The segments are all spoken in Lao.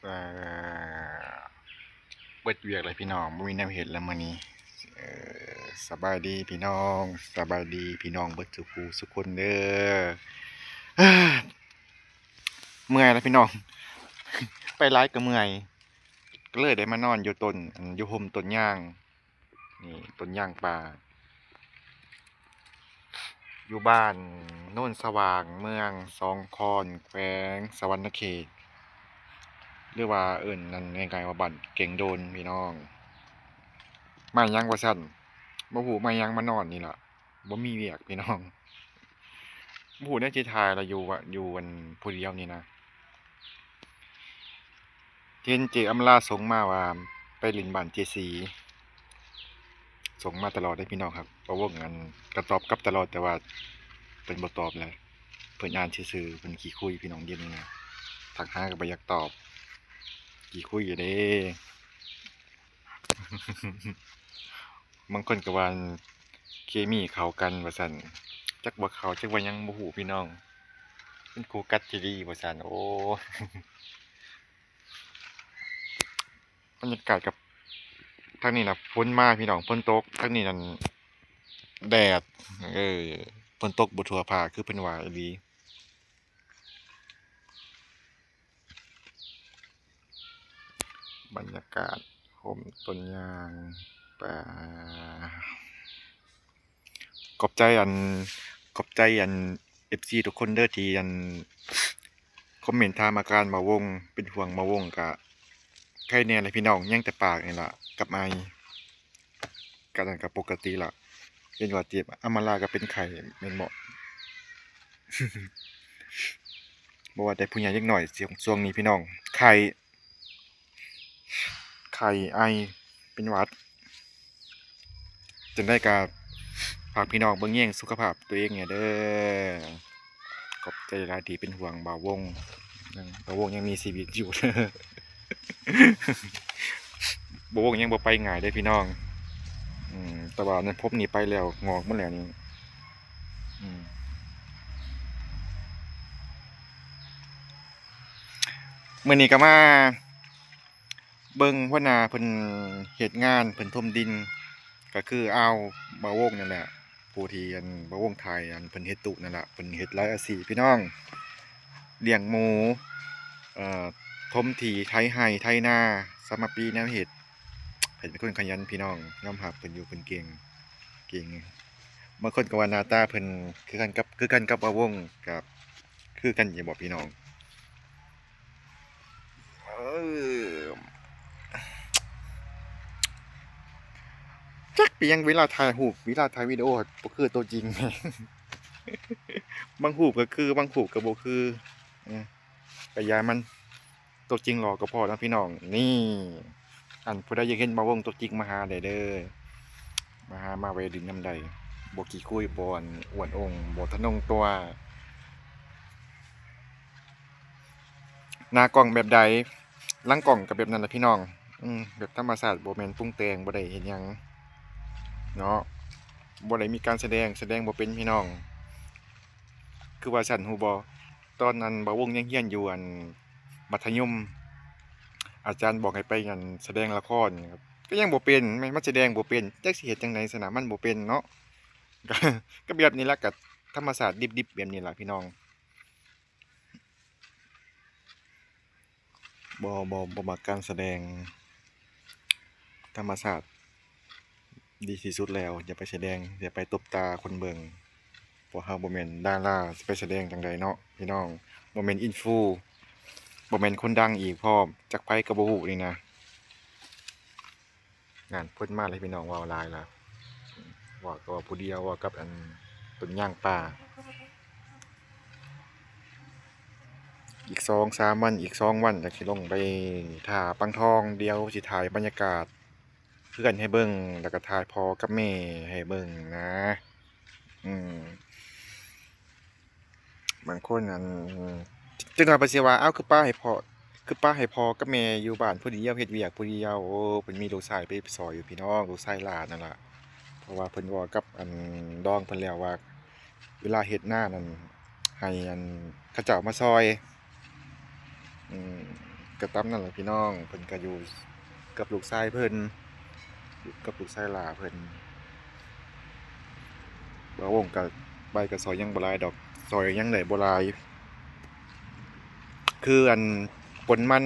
ອ່າ ເບິດວຽກແລ້ວພີ່ນ້ອງ ບໍ່ມີແນວເຮັດແລ້ວມື້ນີ້. ເອີ ສະບາຍດີພີ່ນ້ອງ ສະບາຍດີພີ່ນ້ອງເບິດສູ່ຜູ້ສູ່ຄົນເດີ. ເມື່ອຍແລ້ວພີ່ນ້ອງ ໄປຫຼາຍກໍເມື່ອຍ ກໍເລີຍໄດ້ມານອນຢູ່ຕົ້ນ ຢູ່ຮົ່ມຕົ້ນຍາງ. ນີ້ຕົ້ນຍາງປ່າ ຢູ່ບ້ານໂນນສະຫວ່າງ ເມືອງສອງຄອນ ແຂວງສະຫວັນນະເຂດ ຫຼືວ່າເອີ້ນນັ້ນງ່າຍໆວ່າບ້ານແກ້ງໂດນພີ່ນ້ອງ. ມາຫຍັງວ່າຊັ້ນ ບໍ່ຮູ້ມາຫຍັງ ມານອນນີ້ລະ ບໍ່ມີວຽກພີ່ນ້ອງ. ບໍ່ຮູ້ແນວຊິຖ່າຍລະ ຢູ່ ຢູ່ອັນຜູ້ດຽວນີ້ນະ. ເຫັນເຈອຳມາລາສົ່ງມາວ່າໄປຫຼິ້ນບ້ານເຈສີ ສົ່ງມາຕະຫຼອດເດ້ພີ່ນ້ອງ. ຫາກປະວົງອັນກະຕອບກັບຕະຫຼອດ ແຕ່ວ່າເພິ່ນບໍ່ຕອບແຫຼະ ເພິ່ນອ່ານຊື່ໆ ເພິ່ນຂີ້ຄຸຍພີ່ນ້ອງ. ດຽວນີ້ນະ ທັກຫາກໍບໍ່ຢາກຕອບ ຂີ້ຄຸຍຢູ່ເດ້. ບາງຄົນກໍວ່າເຄມີເຂົ້າກັນວ່າຊັ້ນ ຈັກວ່າເຂົ້າ ຈັກວ່າຫຍັງບໍ່ຮູ້ພີ່ນ້ອງ ເປັນຄູ່ກັດທີ່ດີວ່າຊັ້ນ. ໂອ້ ບັນຍາກາດກັບ ທາງນີ້ນະຝົນມາພີ່ນ້ອງ ຝົນຕົກ ທາງນີ້ນັ້ນແດດ ເອີ ຝົນຕົກບໍ່ທົ່ວພາກ ຄືເພິ່ນວ່າອີ່ຫຼີ. ບັນຍາກາດຮົ່ມຕົ້ນຍາງປ່າ. ຂອບໃຈອັນ ຂອບໃຈອັນເອັຟຊີທຸກຄົນເດີ ທີ່ອັນຄອມເມັນຖາມອາການບ່າວວົງ ເປັນຫ່ວງບ່າວວົງ. ກະໄຄແດ່ແຫຼະພີ່ນ້ອງ ຍັງແຕ່ປາກນີ້ລະກັບໄອ. ກະນັ້ນກະປົກກະຕິລະ ເຫັນວ່າເຈັບ ອຳມາລາກະເປັນໄຂ້ແມ່ນບໍ່? ບໍ່ວ່າແຕ່ຜູ້ໃຫຍ່ເດັກນ້ອຍ ຊ່ວງ ຊ່ວງນີ້ພີ່ນ້ອງ ໄຂ້ ໄຂ້ ໄອ ເປັນຫວັດ. ຈັ່ງໃດກະຝາກພີ່ນ້ອງເບິ່ງແຍງສຸຂະພາບຕົວເອງແດ່ເດີ. ຂອບໃຈຫຼາຍທີ່ເປັນຫ່ວງບ່າວວົງ ບ່າວວົງຍັງມີຊີວິດຢູ່. ບ່າວວົງຍັງບໍ່ໄປງ່າຍເດ້ພີ່ນ້ອງ ອືມ ແຕ່ວ່ານັ້ນພົບນີ້ໄປແລ້ວ ງອກໝົດແລ້ວນີ້ ອືມ. ມື້ນີ້ກໍມາເບິ່ງຫົວໜ້າເພິ່ນເຮັດງານ ເພິ່ນຖົມດິນ ກໍຄືອ້າວບ່າວວົງນັ້ນແຫຼະ ຜູ້ທີ່ອັນບ່າວວົງຖ່າຍ ອັນເພິ່ນເຮັດຕຸນັ້ນລະ ເພິ່ນເຮັດຫຼາຍອາຊີບພີ່ນ້ອງ ລ້ຽງໝູ ເອີ ຖົມທີ່ ໄຖໄຮ່ ໄຖນາ ສາມະປີແນວເຮັດ. ເພິ່ນເປັນຄົນຂະຫຍັນພີ່ນ້ອງ ຍອມຮັບເພິ່ນຢູ່ ເພິ່ນເກັ່ງ ເກັ່ງ. ບາງຄົນກໍວ່າໜ້າຕາເພິ່ນຄືກັນກັບ ຄືກັນກັບບ່າວວົງ ກໍຄືກັນຢູ່ບໍ່ພີ່ນ້ອງ? ເອີ ຈັກເປັນຫຍັງເວລາຖ່າຍຮູບ ເວລາຖ່າຍວິດີໂອ ບໍ່ຄືຕົວຈິງ ບາງຮູບກໍຄື ບາງຮູບກໍບໍ່ຄື ອື ກະຢ່າມັນ ຕົວຈິງຫຼໍ່ກໍພໍເນາະພີ່ນ້ອງ. ນີ້ ອັນຜູ້ໃດຢາກເຫັນບ່າວວົງຕົວຈິງມາຫາໄດ້ເດີ ມາຫາ ມາແວ່ຫຼິ້ນນຳໄດ້ ບໍ່ຂີ້ຄຸຍ ບໍ່ອັນອວດອົ່ງ ບໍ່ທະນົງຕົວ. ໜ້າກ້ອງແບບໃດ ຫຼັງກ້ອງກໍແບບນັ້ນລະພີ່ນ້ອງ ອື ແບບທຳມະຊາດ ບໍ່ແມ່ນປຸງແຕ່ງ ບໍ່ໄດ້ເຮັດຫຍັງເນາະ ບໍ່ໄດ້ມີການສະແດງ ສະແດງບໍ່ເປັນພີ່ນ້ອງ. ຄືວ່າຊັ້ນຮູ້ບໍ່ ຕອນນັ້ນບ່າວວົງຍັງຮຽນຢູ່ອັນມັດທະຍົມ ອາຈານບອກໃຫ້ໄປອັນສະແດງລະຄອນ ກໍຍັງບໍ່ເປັນ ແມ່ນມັນສະແດງບໍ່ເປັນ ຈັກຊິເຮັດຈັ່ງໃດຊັ້ນນະ ມັນບໍ່ເປັນເນາະ. ກໍ ກໍແບບນີ້ລະ ກໍທຳມະຊາດດິບໆແບບນີ້ລະພີ່ນ້ອງ. ບໍ່ ບໍ່ ບໍ່ມັກການສະແດງ ທຳມະຊາດດີທີ່ສຸດແລ້ວ ຢ່າໄປສະແດງ ຢ່າໄປຕົບຕາຄົນເບິ່ງ ພວກເຮົາບໍ່ແມ່ນດາລາ ຊິໄປສະແດງຈັ່ງໃດເນາະພີ່ນ້ອງ ບໍ່ແມ່ນອິນຟູ ບໍ່ແມ່ນຄົນດັງອີກພ້ອມ ຈັກໃຜກໍບໍ່ຮູ້ນີ້ນະ. ງານເພິ່ນມາແລ້ວພີ່ນ້ອງ ເວົ້າຫຼາຍລະ ເວົ້າກໍເວົ້າຜູ້ດຽວ ເວົ້າກັບອັນຕົ້ນຍາງປ່າ. ອີກສອງສາມວັນ ອີກສອງວັນກໍຊິລົງໄປທ່າປາງທອງ ດຽວຊິຖ່າຍບັນຍາກາດເຮືອນໃຫ້ເບິ່ງ ແລ້ວກໍຖ່າຍພໍ່ກັບແມ່ໃຫ້ເບິ່ງນະ ອືມ. ບາງຄົນອັນ ຈັ່ງວ່າເພິ່ນຊິວ່າ ເອົ້າ ຄືປະໃຫ້ພໍ່ ຄືປະໃຫ້ພໍ່ກັບແມ່ຢູ່ບ້ານຜູ້ດຽວ ເຮັດວຽກຜູ້ດຽວ. ໂອ້ ເພິ່ນມີລູກຊາຍໄປຊ່ອຍຢູ່ພີ່ນ້ອງ ລູກຊາຍຫຼານນັ້ນລະ ເພາະວ່າເພິ່ນເວົ້າກັບອັນດອງເພິ່ນແລ້ວວ່າ ເວລາເຮັດນານັ້ນ ໃຫ້ອັນເຂົາເຈົ້າມາຊ່ອຍ ອືມ. ກໍຕາມນັ້ນແຫຼະພີ່ນ້ອງ ເພິ່ນກໍຢູ່ກັບລູກຊາຍເພິ່ນ ຢູ່ກັບລູກຊາຍຫຼ້າເພິ່ນ. ບ່າວວົງກໍ ໄປກໍຊ່ອຍຫຍັງບໍ່ຫຼາຍດອກ ຊ່ອຍຫຍັງໄດ້ບໍ່ຫຼາຍ ຄືອັນ ປົນມັນ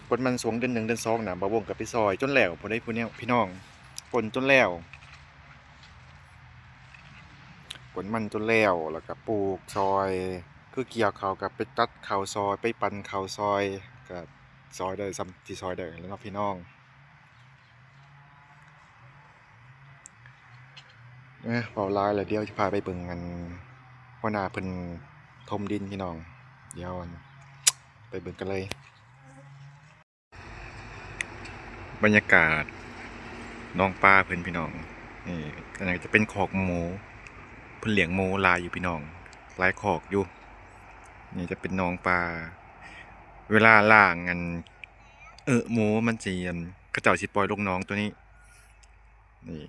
ປົນມັນຊ່ວງເດືອນໜຶ່ງເດືອນສອງນະ ບ່າວວົງກໍໄປຊ່ອຍຈົນແລ້ວພຸ້ນເດ້ ພີ່ນ້ອງ ປົນຈົນແລ້ວ ປົນມັນຈົນແລ້ວ ແລ້ວກໍປູກຊ່ອຍ ຄືກ່ຽວເຂົ້າກໍໄປຕັດເຂົ້າຊ່ອຍ ໄປປັ່ນເຂົ້າຊ່ອຍ ກໍຊ່ອຍໄດ້ສ່ຳທີ່ຊ່ອຍໄດ້ແຫຼະເນາະພີ່ນ້ອງ. ເອີ ເວົ້າຫຼາຍແລ້ວ ດຽວຊິພາໄປເບິ່ງອັນ ຫົວໜ້າເພິ່ນຖົມດິນພີ່ນ້ອງ ດຽວອັນ ໄປເບິ່ງກັນເລີຍ. ບັນຍາກາດໜອງປາເພິ່ນພີ່ນ້ອງ ນີ້ ອັນນັ້ນຈະເປັນຄອກໝູ ເພິ່ນລ້ຽງໝູຫຼາຍຢູ່ພີ່ນ້ອງ ຫຼາຍຄອກຢູ່. ນີ້ຈະເປັນໜອງປາ ເວລາລ້າງອັນ ເອີ ໝູມັນຊິ ອັນ ເຂົາເຈົ້າຊິປ່ອຍລົງໜອງໂຕນີ້ ນີ້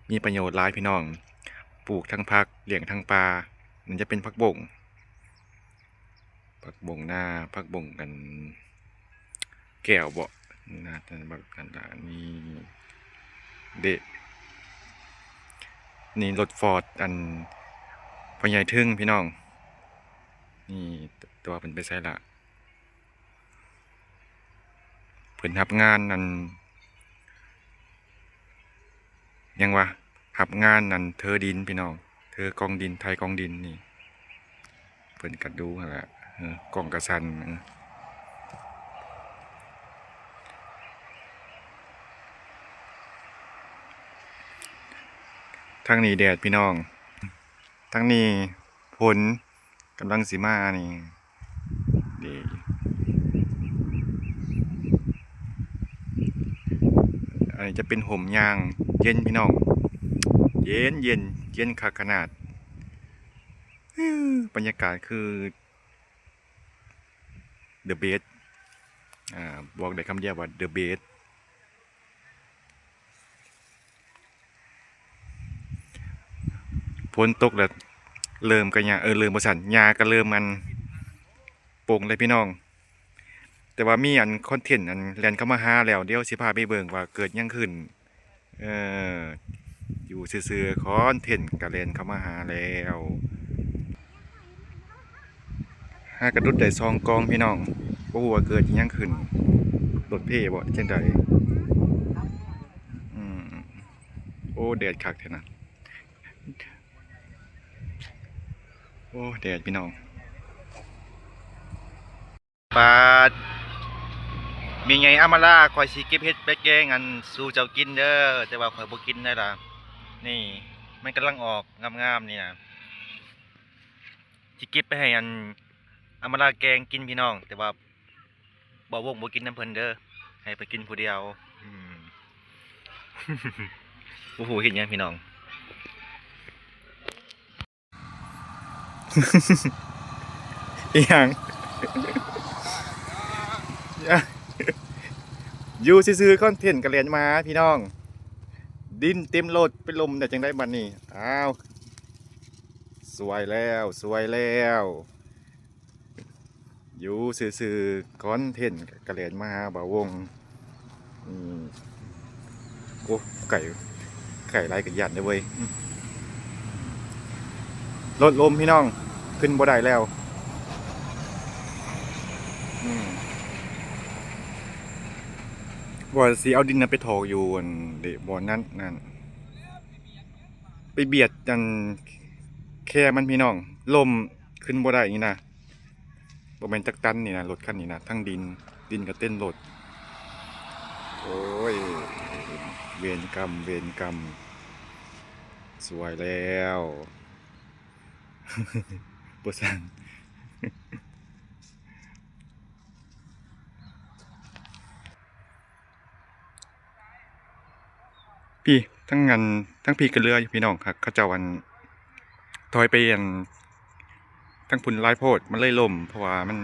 ມີປະໂຫຍດຫຼາຍພີ່ນ້ອງ ປູກທັງຜັກ ລ້ຽງທັງປາ. ມັນຈະເປັນຜັກບົ້ງ ຜັກບົ້ງນາ ຜັກບົ້ງອັນ ແກ້ວເບາະ ນາ ແຕ່ບັກນັ້ນລະ ນີ້ເດະ ນີ້ລົດຟອດ ອັນ ພໍ່ໃຫຍ່ເທິງພີ່ນ້ອງ ນີ້ ແຕ່ວ່າເພິ່ນໄປໃສລະ ເພິ່ນຮັບງານອັນ ຫຍັງວະ ຮັບງານອັນ ເທີດິນພີ່ນ້ອງ ເທີກອງດິນ ໄຖກອງດິນນີ້ ເພິ່ນກໍດູຫັ້ນແຫຼະ ເອີ ກ້ອງກະສັ່ນ ເອີ ທາງນີ້ແດດພີ່ນ້ອງ ທາງນີ້ຝົນກຳລັງຊິມານີ້ ນີ້ ອັນນີ້ຈະເປັນຮົ່ມຍາງ ເຢັນພີ່ນ້ອງ ເຢັນໆ ເຢັນຄັກຂະໜາດ. ບັນຍາກາດຄື the best ອາ ບອກໄດ້ຄຳດຽວວ່າ the best. ຝົນຕົກແລ້ວເລີ່ມກະຫຍ້າ ເອີ ເລີ່ມວ່າຊັ້ນ ຫຍ້າກະເລີ່ມອັນປົ່ງແລ້ວພີ່ນ້ອງ ແຕ່ວ່າມີອັນຄອນເທັນອັນແລ່ນເຂົ້າມາຫາແລ້ວ ດຽວຊິພາໄປເບິ່ງວ່າເກີດຫຍັງຂຶ້ນ. ເອີ ຢູ່ຊື່ໆ ຄອນເທັນກະແລ່ນເຂົ້າມາຫາແລ້ວ. ຫາກະດຸດໄດ້ສອງກອງພີ່ນ້ອງ ບໍ່ຮູ້ວ່າເກີດອີ່ຫຍັງຂຶ້ນ ລົດເພບໍ່ ຈັ່ງໃດ? ອືມ ໂອ້ ແດດຄັກແທ້ນະ ໂອ້ ແດດພີ່ນ້ອງ. ປາດ ແມ່ໃຫຍ່ອຳມາລາ ຂ້ອຍຊິເກັບເຫັດໄປແກງອັນສູ່ເຈົ້າກິນເດີ ແຕ່ວ່າຂ້ອຍບໍ່ກິນໄດ໋ລະ ນີ້ ມັນກຳລັງອອກງາມໆ ນີ້ນະ. ຊິເກັບໄປໃຫ້ອັນອຳມາລາແກງກິນພີ່ນ້ອງ ແຕ່ວ່າບ່າວວົງບໍ່ກິນນຳເພິ່ນເດີ ໃຫ້ເພິ່ນກິນຜູ້ດຽວ. ອືມ ບໍ່ຮູ້ເຮັດຫຍັງພີ່ນ້ອງ. ອີຫຍັງ? ຢູ່ຊື່ໆ ຄອນເທັນກະແລ່ນມາພີ່ນ້ອງ ດິນເຕັມລົດ ໄປລົມໄດ້ຈັ່ງໃດບັດນີ້? ອ້າວ ສວຍແລ້ວ ສວຍແລ້ວ ຢູ່ຊື່ໆ ຄອນເທັນກະແລ່ນມາຫາບ່າວວົງ. ອືມ ໂອ້ ໄກ່ ໄກ່ຫຼາຍກະຢ້ານເດ້ເວີຍ. ອືມ ລົດລົ້ມພີ່ນ້ອງ ຂຶ້ນບໍ່ໄດ້ແລ້ວ. ອືມ ວ່າຊິເອົາດິນນະໄປຖອກຢູ່ອັນເດ ບ່ອນນັ້ນນັ້ນ ໄປບຽດອັນແຄມັນພີ່ນ້ອງ ລົ້ມ ຂຶ້ນບໍ່ໄດ້ນີ້ນະ. ບໍ່ແມ່ນຈັກຕັນນີ້ນະ ລົດຄັນນີ້ນະ ທັງດິນ ດິນກະເຕັມລົດ. ໂອ້ຍ ເວນກຳ ເວນກຳ ສວຍແລ້ວ ບໍ່ຊ່າງ. ພີ້ ທັງອັນ ທັງພີ້ກະເຫຼືອຢູ່ພີ່ນ້ອງ ຫາກເຂົາເຈົ້າອັນ ຖອຍໄປອັນ ທາງພຸ້ນຫຼາຍໂພດ ມັນເລີຍລົ້ມ ເພາະວ່າມັນ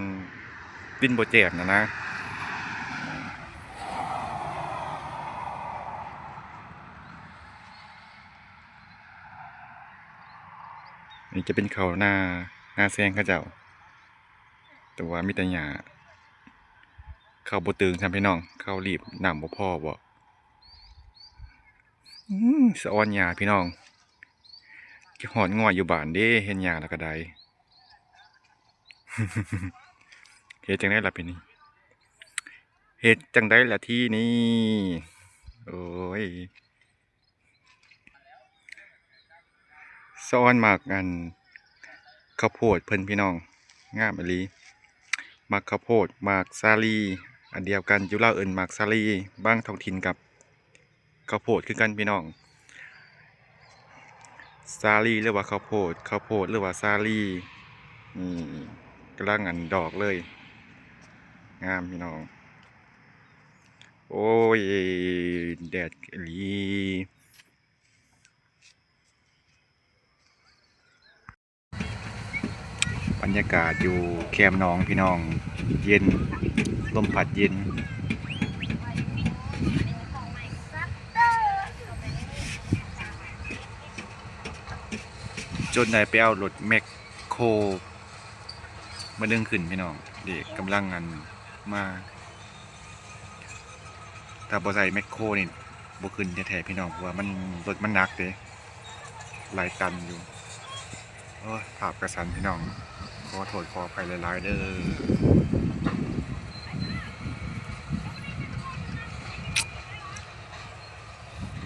ດິນບໍ່ແຈບຫັ້ນນະ. ນີ້ຈະເປັນເຂົ້ານາ ນາແຊງເຂົາເຈົ້າ. ແຕ່ວ່າມີແຕ່ຫຍ້າ ເຂົ້າບໍ່ຕຶງຊ້ຳພີ່ນ້ອງ ເຂົ້າລີບ ນ້ຳບໍ່ພໍບໍ. ອືມ ສະອອນຫຍ້າພີ່ນ້ອງ ຄິດຮອດງົວຢູ່ບ້ານເດ້ ເຫັນຫຍ້າແລ້ວກໍໄດ້. ເຮັດຈັ່ງໃດລະບາດນີ້ ເຮັດຈັ່ງໃດລະທີນີ້ ໂອ້ຍ. ສະອອນໝາກອັນ ເຂົ້າໂພດເພິ່ນພີ່ນ້ອງ ງາມອີ່ຫຼີ ໝາກເຂົ້າໂພດ ໝາກສາລີ ອັນດຽວກັນ ຢູ່ລາວເອີ້ນໝາກສາລີ ບາງທ້ອງຖິ່ນກັບເຂົ້າໂພດຄືກັນພີ່ນ້ອງ ສາລີ ຫຼືວ່າເຂົ້າໂພດ ເຂົ້າໂພດ ຫຼືວ່າສາລີ ນີ້ ກຳລັງອັນດອກເລີຍ ງາມພີ່ນ້ອງ. ໂອ້ຍ ແດດອີ່ຫຼີ ບັນຍາກາດຢູ່ແຄມໜອງພີ່ນ້ອງ ເຢັນ ລົມພັດເຢັນ ຈົນໄດ້ໄປເອົາລົດແມັກໂຄ ມາດຶງຂຶ້ນພີ່ນ້ອງ ເດ້ ກຳລັງອັນມາ ຖ້າບໍ່ໃຊ້ແມັກໂຄນີ້ບໍ່ຂຶ້ນແທ້ໆພີ່ນ້ອງ ເພາະວ່າມັນ ລົດມັນໜັກເດ້ ຫຼາຍຕັນຢູ່. ໂອ້ຍ ພາບກະສັ່ນພີ່ນ້ອງ ຂໍໂທດຂໍອະໄພຫຼາຍໆເດີ.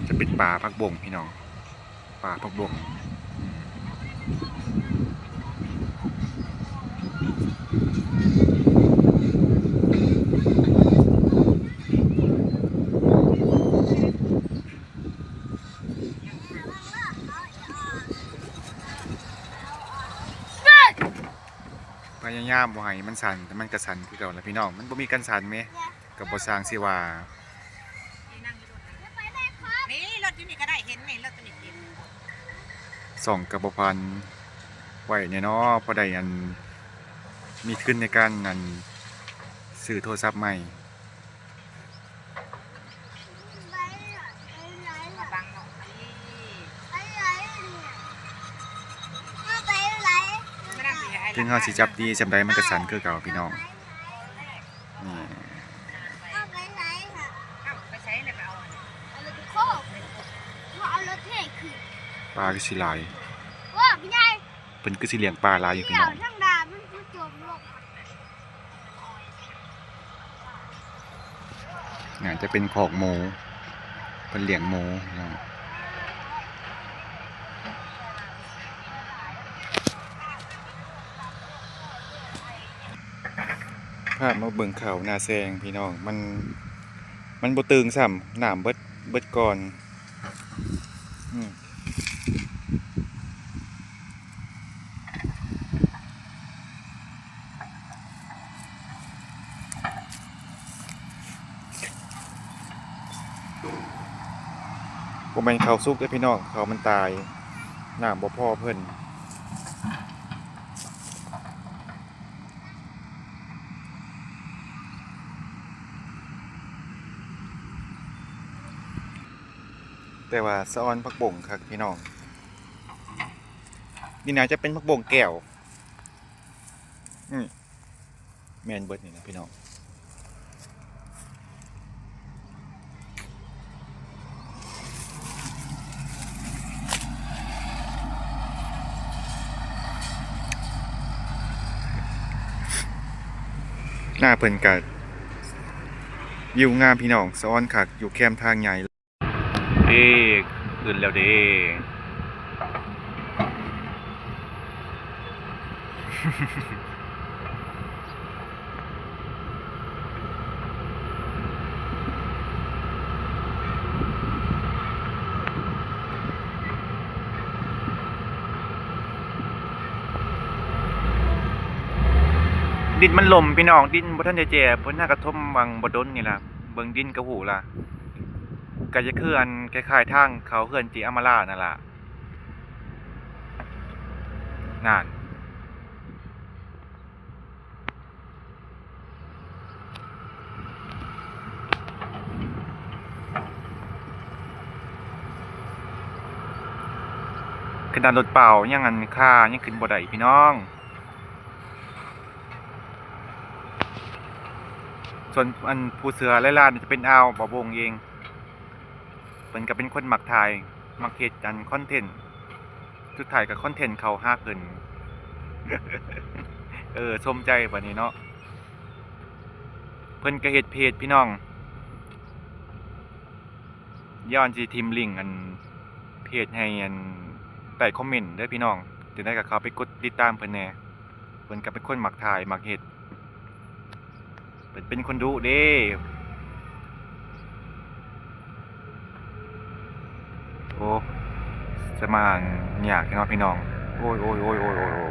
ຈະເປັນປ່າຜັກບົ້ງພີ່ນ້ອງ ປ່າຜັກບົ້ງ ພະຍາຍາມບໍ່ໃຫ້ມັນສັ່ນ ແຕ່ມັນກະສັ່ນຄືເກົ່າລະພີ່ນ້ອງ ມັນບໍ່ມີກັນສັ່ນແມ. ກໍບໍ່ຊ່າງຊິວ່າ ນີ້ ລົດຢູ່ນີ້ກໍໄດ້ ເຫັນນີ້ ລົດຕົວນີ້ ສ່ອງກະບໍ່ພັນໄວ້ແດ່ເນາະ ພໍໄດ້ອັນ ມີທຶນໃນການອັນ ຊື້ໂທລະສັບໃໝ່. ເຖິງເຮົາຊິຈັບດີສ່ຳໃດ ມັນກໍສັ່ນຄືເກົ່າພີ່ນ້ອງ. ນີ້ ເອົາໄປໃສຫະ ເອົາໄປໃສແລ້ວກໍເອົາອັນ ເອົາລົດໄປໂຄກ ເອົາລົດເທຂຶ້ນ ປາຄືຊິຫຼາຍ ໂອ້ ພີ່ໃຫຍ່ ເພິ່ນຄືຊິລ້ຽງປາຫຼາຍຢູ່ພີ່ນ້ອງ ທາງດານມັນຄືຈົມລົງ ໜ້າຈະເປັນຄອກໝູ ເພິ່ນລ້ຽງໝູເນາະ. ພາມາເບິ່ງເຂົ້ານາແຊງພີ່ນ້ອງ ມັນ ມັນບໍ່ຕຶງຊ້ຳ ນ້ຳເບິດ ເບິດກ່ອນ ອືມ. ບໍ່ແມ່ນເຂົ້າສຸກເດ້ພີ່ນ້ອງ ເຂົ້າມັນຕາຍ ນ້ຳບໍ່ພໍເພິ່ນ. ແຕ່ວ່າສະອອນຜັກບົ້ງຄັກພີ່ນ້ອງ ນີ້ໜ້າຈະເປັນຜັກບົ້ງແກ້ວ ອືມ ແມ່ນເບິດນີ້ແຫຼະພີ່ນ້ອງ. ໜ້າເພິ່ນກະວິວງາມພີ່ນ້ອງ ສະອອນຄັກ ຢູ່ແຄມທາງໃຫຍ່. ເອີ ຂຶ້ນແລ້ວເດ້ ດິນມັນຫຼົ່ມພີ່ນ້ອງ ດິນບໍ່ທັນໄດ້ແຈ ເພິ່ນຫາກະຖົມຫວ່າງບໍ່ດົນນີ້ລະ ເບິ່ງດິນກະຮູ້ລະ ກະຈະຄືອັນຄ້າຍໆທາງເຂົ້າເຮືອນເຈອຳມາລານັ້ນລະ ນັ້ນ. ຂະໜາດລົດເປົ່າຍັງອັນຄາ ຍັງຂຶ້ນບໍ່ໄດ້ພີ່ນ້ອງ. ສ່ວນອັນຜູ້ເສືອຫຼາຍລ້ານຈະເປັນອ້າວບ່າວວົງເອງ. ເພິ່ນກໍເປັນຄົນມັກຖ່າຍ ມັກເຮັດອັນຄອນເທັນ ສຸດທ້າຍກໍຄອນເທັນເຂົ້າຫາເພິ່ນ. ເອີ ສົມໃຈບາດນີ້ເນາະ. ເພິ່ນກໍເຮັດເພຈພີ່ນ້ອງ ຍ້ອນຊິຖິ້ມລິ້ງອັນເພຈໃຫ້ອັນໃຕ້ຄອມເມັນເດີພີ່ນ້ອງ. ຈັ່ງໃດກໍເຂົ້າໄປກົດຕິດຕາມເພິ່ນແດ່. ເພິ່ນກໍເປັນຄົນມັກຖ່າຍ ມັກເຮັດ ເພິ່ນເປັນຄົນດຸເດ້. ໂອ້ ສະມານຍາກເນາະພີ່ນ້ອງ. ໂອ້ຍ ໂອ້ຍ ໂອ້ຍ ໂອ້ຍ.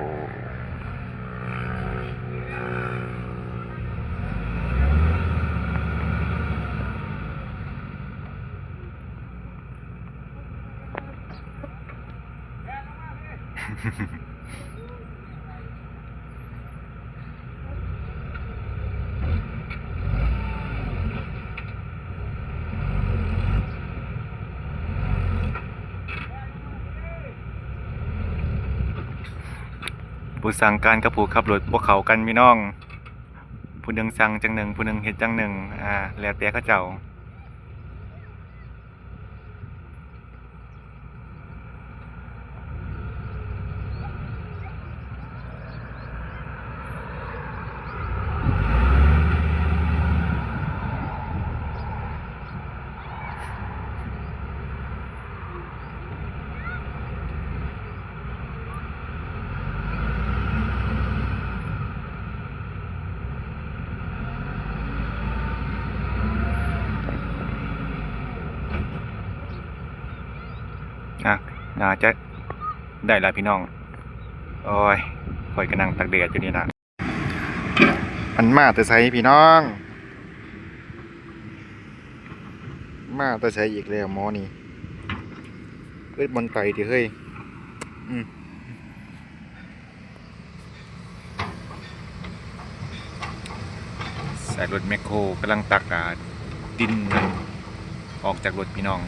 ຜູ້ສັ່ງການກັບຜູ້ຂັບລົດບໍ່ເຂົ້າກັນພີ່ນ້ອງ. ຜູ້ໜຶ່ງສັ່ງຈັ່ງໜຶ່ງ ຜູ້ໜຶ່ງເຮັດຈັ່ງໜຶ່ງ ອາ ແລ້ວແຕ່ເຂົາເຈົ້າ. ອ່ະ ໜ້າຈະໄດ້ລະພີ່ນ້ອງ. ໂອ້ຍ ຂ້ອຍກໍນັ່ງຕາກແດດຢູ່ນີ້ລະ. ມັນມາແຕ່ໃສພີ່ນ້ອງ? ມາແຕ່ໃສອີກແລ້ວໝໍນີ້? ເອີດ ບ່ອນໄຕຕິເຮີ້ຍ. ອືມ. ສາຍລົດແມັກໂຄກຳລັງຕັກ ອ່າ ດິນອອກຈາກລົດພີ່ນ້ອງ.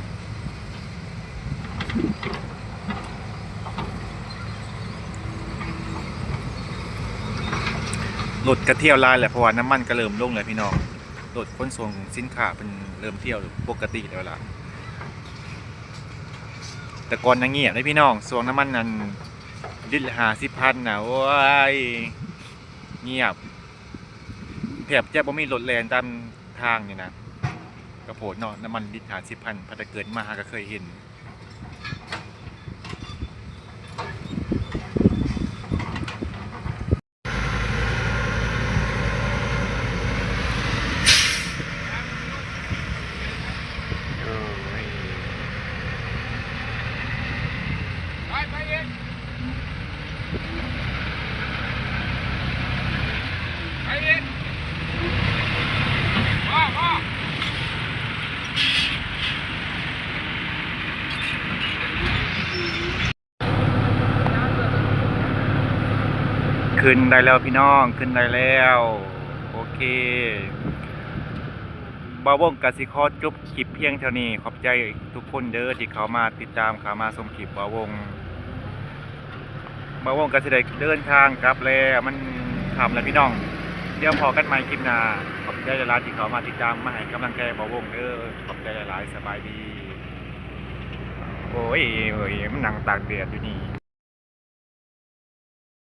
ລົດກະທ່ຽວຫຼາຍແຫຼະ ເພາະວ່ານ້ຳມັນກະເລີ່ມລົງແລ້ວພີ່ນ້ອງ. ລົດຂົນສົ່ງສິນຄ້າເພິ່ນເລີ່ມທ່ຽວປົກກະຕິແລ້ວລະ. ແຕ່ກ່ອນນະງຽບເດ້ພີ່ນ້ອງ ຊ່ວງນ້ຳມັນນັ້ນ ລິດລະຫ້າສິບພັນນະ ໂອ້ຍ ງຽບ ແທບຈະບໍ່ມີລົດແລ່ນຕາມທາງນີ້ນະ. ກະໂພດເນາະ ນ້ຳມັນລິດຫ້າສິບພັນ ພັດແຕ່ເກີດມາຫາກະເຄີຍເຫັນ. ຂຶ້ນໄດ້ແລ້ວພີ່ນ້ອງ ຂຶ້ນໄດ້ແລ້ວ. ໂອເຄ ບ່າວວົງກະຊິຂໍຈົບຄລິບພຽງເທົ່ານີ້. ຂອບໃຈທຸກຄົນເດີທີ່ເຂົ້າມາຕິດຕາມ ເຂົ້າມາຊົມຄລິບບ່າວວົງ. ບ່າວວົງກະຊິໄດ້ເດີນທາງກັບແລ້ວ ມັນຄ່ຳແລ້ວພີ່ນ້ອງ. ດຽວພໍ້ກັນໃໝ່ຄລິບໜ້າ. ຂອບໃຈຫຼາຍໆທີ່ເຂົ້າມາຕິດຕາມ ມາໃຫ້ກຳລັງໃຈບ່າວວົງເດີ. ຂອບໃຈຫຼາຍໆ ສະບາຍດີ. ໂອ້ຍ ໂອ້ຍ ມານັ່ງຕາກແດດຢູ່ນີ້.